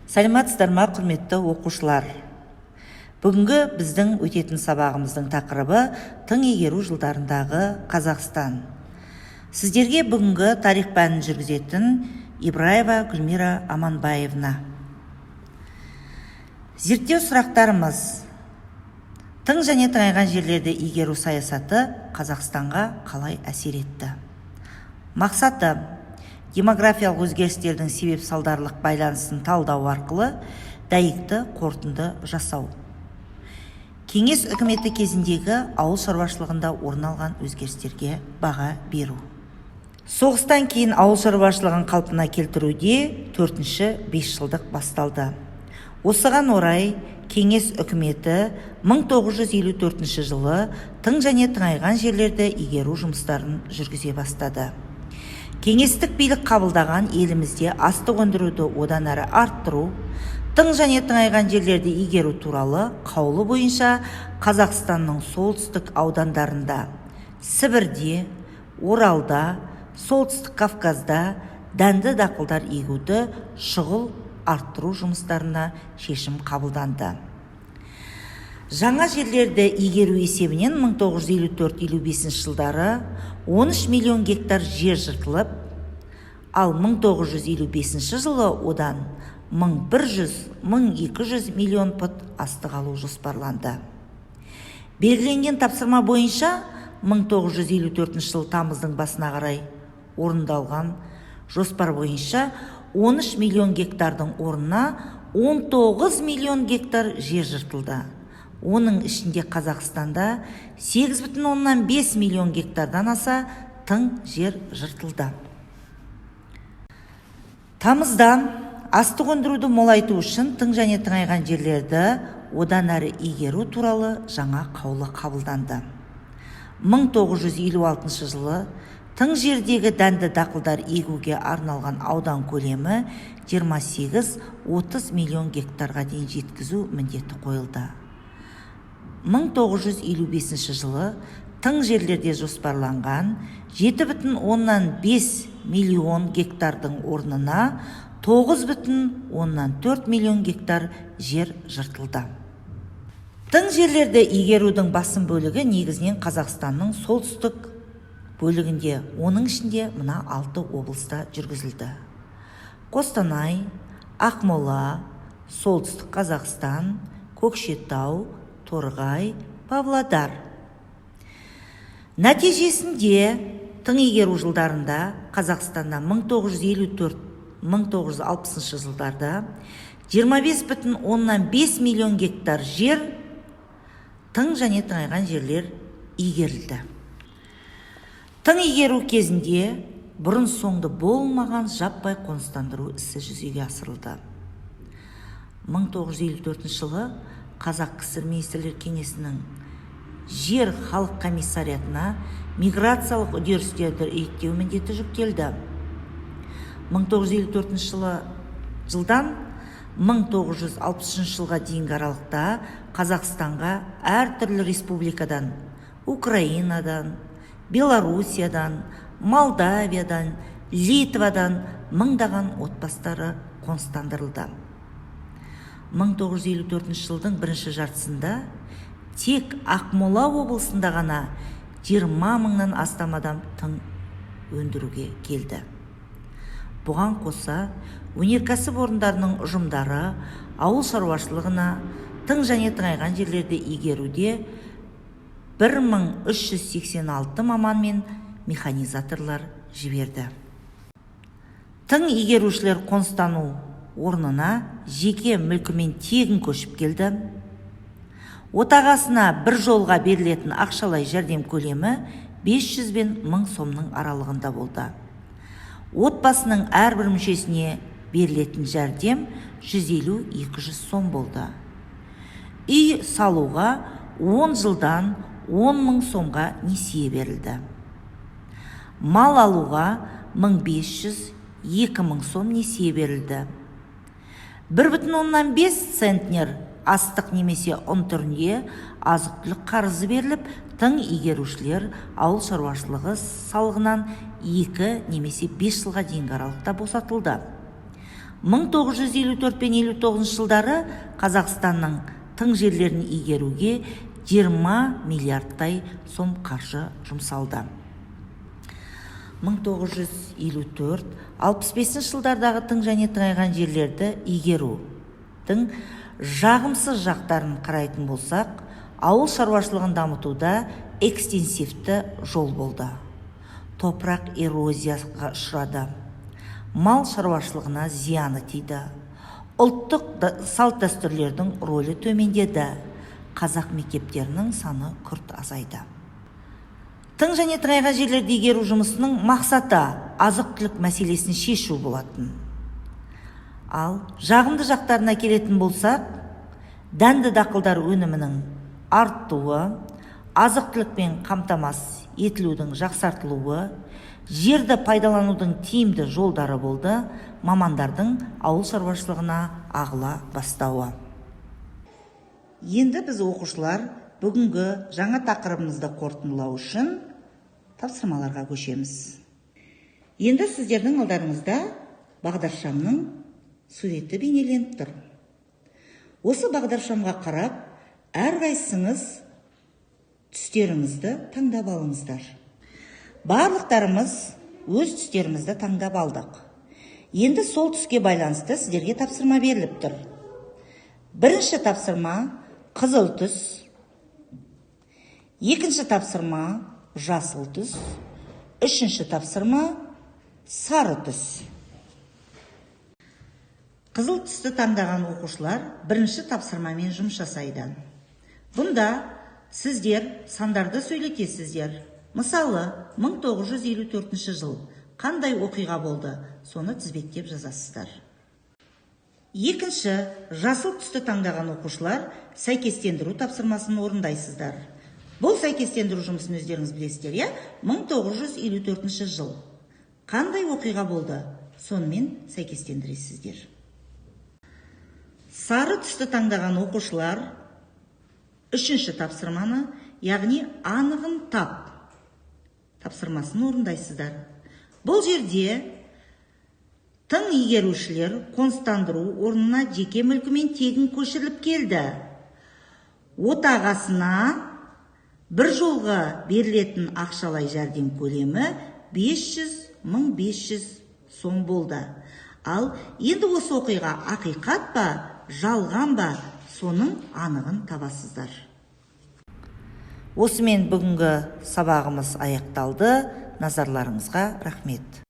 Сәлеметсіздер ма, құрметті оқушылар! Бүгінгі біздің өтетін сабағымыздың тақырыбы – тың игеру жылдарындағы Қазақстан. Сіздерге бүгінгі тарих пәнін жүргізетін Ибраева Гүлмира Аманбаевна. Зерттеу сұрақтарымыз: тың және тыңайған жерлерді игеру саясаты Қазақстанға қалай әсер етті? Мақсаты: демографиялық өзгерістердің себеп салдарлық байланысын талдау арқылы дәйекті қорытынды жасау. Кеңес үкіметі кезіндегі ауыл шаруашылығында орын алған өзгерістерге баға беру. Соғыстан кейін ауыл шаруашылығын қалпына келтіруде төртінші бесжылдық басталды. Осыған орай Кеңес үкіметі 1954 жылы тың және тыңайған жерлерді игеру жұмыстарын жүргізе бастады. Кеңестік билік қабылдаған елімізде астық өндіруді одан әрі арттыру, тың және тыңайған жерлерді игеру туралы қаулы бойынша Қазақстанның солтүстік аудандарында, Сібірде, Оралда, Солтүстік Кавказда дәнді дақылдар егуді шұғыл арттыру жұмыстарына шешім қабылданды. Жаңа жерлерді игеру есебінен 1954-55 жылдары 13 миллион гектар жер жыртылып, ал 1955 жылы одан 1100-1200 миллион пұт астық алу жоспарланды. Белгіленген тапсырма бойынша 1954 жыл тамыздың басына қарай орындалған жоспар бойынша 13 миллион гектардың орнына 19 миллион гектар жер жыртылды. Оның ішінде Қазақстанда 8,5 миллион гектардан аса тың жер жыртылды. Тамызда астық өндіруді молайту үшін тың және тыңайған жерлерді одан әрі игеру туралы жаңа қаулы қабылданды. 1956 жылы тың жердегі дәнді дақылдар егуге арналған аудан көлемі 28-30 миллион гектарға дейін жеткізу міндеті қойылды. 1955 жылы тың жерлерде жоспарланған 7,5 миллион гектардың орнына 9,4 миллион гектар жер жыртылды. Тың жерлерді игерудің басым бөлігі негізінен Қазақстанның солтүстік бөлігінде, оның ішінде мына алты облыста жүргізілді: Қостанай, Ақмола, Солтүстік Қазақстан, Көкшетау, Торғай, Павлодар. Нәтижесінде тың игеру жылдарында Қазақстанда 1954-1960 жылдарда 25,5 миллион гектар жер тың және тыңайған жерлер игерілді. Тың игеру кезінде бұрын соңды болмаған жаппай қоныстандыру ісі жүзеге асырылды. 1954 жылы Қазақ КСР Министрлер Кеңесінің жер халық комиссариатына миграциялық үдерістерді реттеу міндеті жүктелді. 1954 жылы жылдан 1963 жылға дейінгі аралықта Қазақстанға әртүрлі республикадан: Украинадан, Белоруссиядан, Молдавиядан, Литвадан мыңдаған отбасылары қоныстандырылды. 1954 жылдың бірінші жартысында тек Ақмола облысында ғана 20 мыңнан астам адам тың өндіруге келді. Бұған қоса өнеркәсіп орындарының ұжымдары ауыл шаруашылығына тың және тыңайған жерлерді игеруде 1386 маман мен механизаторлар жіберді. Тың игерушілер қоныстану орнына жеке мүлкімен тегін көшіп келді. Отағасына бір жолға берілетін ақшалай жәрдем көлемі 500 бен 1000 сомның аралығында болды. Отбасының әрбір мүшесіне берілетін жәрдем 150-200 сом болды. Үй салуға 10 жылдан 10 мың сомға несие берілді. Мал алуға 1500-2000 сом несие берілді. 1,5 центнер астық немесе ұн түрінде азық-түлік қарызы беріліп, тың игерушілер ауыл шаруашылығы салығынан 2 немесе 5 жылға дейінгі аралықта босатылды. 1954 пен 59 жылдары Қазақстанның тың жерлерін игеруге 20 миллиардтай сом қаржы жұмсалды. 1954-65 жылдардағы тың және тыңайған жерлерді игерудің жағымсыз жақтарын қарайтын болсақ, ауыл шаруашылығын дамытуда экстенсивті жол болды. Топырақ эрозияға ұшырады. Мал шаруашылығына зияны тиді. Ұлттық салт-дәстүрлердің рөлі төмендеді. Қазақ мектептерінің саны күрт азайды. Тың және тыңайған жерлерді игеру жұмысының мақсаты азық-түлік мәселесін шешу болатын. Ал жағымды жақтарына келетін болсақ, дәнді дақылдар өнімінің артуы, азық-түлікпен қамтамасыз етілудің жақсартылуы, жерді пайдаланудың тиімді жолдары болды, мамандардың ауыл шаруашылығына ағыла бастауы. Енді біз, оқушылар, бүгінгі жаңа тақырыбымызды қорытындылау үшін тапсырмаларға көшеміз. Енді сіздердің алдарыңызда бағдаршамның суреті бейнеленіп тұр. Осы бағдаршамға қарап, әрқайсыңыз түстеріңізді таңдап алыңыздар. Барлықтарымыз өз түстерімізді таңдап алдық. Енді сол түске байланысты сіздерге тапсырма беріліп тұр. Бірінші тапсырма – қызыл түс, екінші тапсырма – жасыл түс, үшінші тапсырма – сары түс. Қызыл түсті таңдаған оқушылар бірінші тапсырмамен жұмыс жасайды. Бұнда сіздер сандарды сөйлетесіздер. Мысалы, 1954 жыл қандай оқиға болды, соны тізбектеп жазасыздар. Екінші, жасыл түсті таңдаған оқушылар сәйкестендіру тапсырмасын орындайсыздар. Бұл сәйкестендіру жұмысын өздеріңіз білесіздер, иә? 1954 жыл қандай оқиға болды, сонымен сәйкестендіресіздер. Сары түсті таңдаған оқушылар үшінші тапсырманы, яғни анығын тап тапсырмасын орындайсыздар. Бұл жерде тың игерушілер қоныстандыру орнына жеке мүлкімен тегін көшіріліп келді. Отағасына бір жолға берілетін ақшалай жәрдем көлемі 500 1500 сом болды. Ал енді осы оқиға ақиқат па, жалған ба, соның анығын табасыздар. Осымен бүгінгі сабағымыз аяқталды. Назарларыңызға рахмет.